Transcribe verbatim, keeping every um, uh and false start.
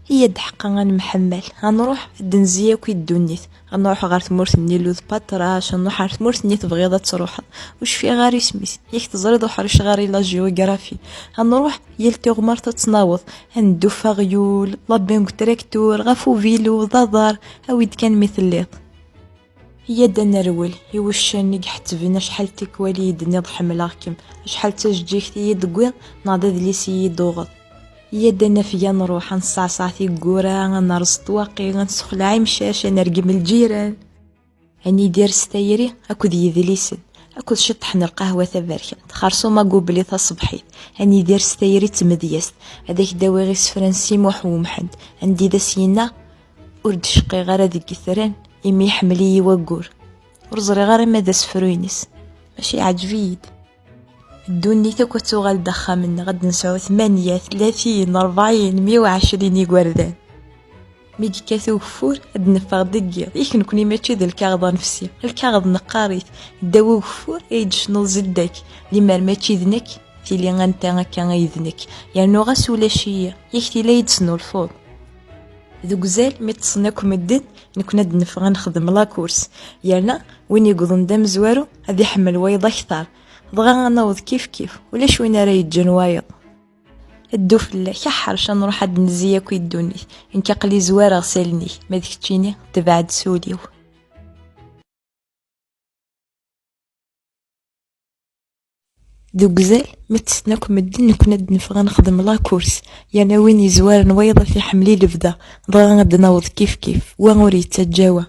Iyya-d ḥeqqa ad nemḥemmal, ad nruḥ ad d-nezzi akk i ddunit, ad nruḥ ɣer tmurt-nni Lud Paṭrac, ad nruḥ ɣer tmurt-nni tebɣiḍ ad truḥeḍ. Ur cfiɣ ara isem-is, yak teẓriḍ uḥriceɣ ara i la géographie. Ad nruḥ yal tiɣmert ad tt-naweḍ, ad neddu f aɣyul, la banque tracteur, ɣef uvilu, d aḍar, awi-d kan mi telliḍ. Iyya-d ad nerwel i wuccen i iḥettben acḥal tikwal i yi-d-tenniḍ ḥemmleɣ-kem, acḥal d tajeǧǧigt i yi-d-tewwiḍ neɣ d adlis i yi-d-tuɣeḍ. Iyya-d ad nafeg ad nruḥ ad nesseɛseɛ tiggura, ad nerẓ ṭṭwaqi, ad nessexleɛ imcac, ad nergem lǧiran. Ad nidir s tayri akked yidlisen, akked ciṭṭaḥ n lqahwa taberkant, xerṣum agubli taṣebḥit, ad nidir s tayri d tmedyazt, ad ak-d-awiɣ isefra n Si Muḥ Wemḥend, anda i d as-yenna: "Ur d-cqiɣ ara deg yitran, imi iḥemmel-iyi waggur." Ur ẓriɣ ara ma d asefru-ines, maca iɛǧeb-iyi-d. Ddunit akk ad tuɣal d axxam-nneɣ, ad d-nesɛu tmanya, tlatin, rebɛin, meyya u ɛecrin igerdan. Mi yekkat ugeffur, ad d-neffeɣ deg yiḍ. Yak nekkni mačči d lkaɣeḍ anefsi, lkaɣeḍ neqqar-it. Ddaw ugeffur ay d-tecnuḍ zeddak, limer mačči d nekk, tili anta akka ay d nekk. Yernu ɣas ulac-iyi, yak tili ay d-tesnulfuḍ. Deg uzal, mi ṭṭsen akk medden, nekkni ad d-neffeɣ ad nexdem la course. Yerna win yewwḍen d amezwaru, ad iḥemmel wayeḍ akter. Dɣa ad naweḍ kif kif, ulac win ara yeǧǧen wayeḍ. Ddu fell-ak, aḥerc ad nruḥ ad d-nezzi akk i ddunit. Nekk aql-i zwareɣ s allen-ik, ma d keččini, tebɛed s ul-iw. Deg uzal, mi ṭṭsen akk medden, nekkni ad d-neffeɣ ad nexdem la course. Yerna win yezwaren wayeḍ ad t-iḥemmel i lebda, dɣa ad d-naweḍ kif kif, wa ur yettaǧǧa wa.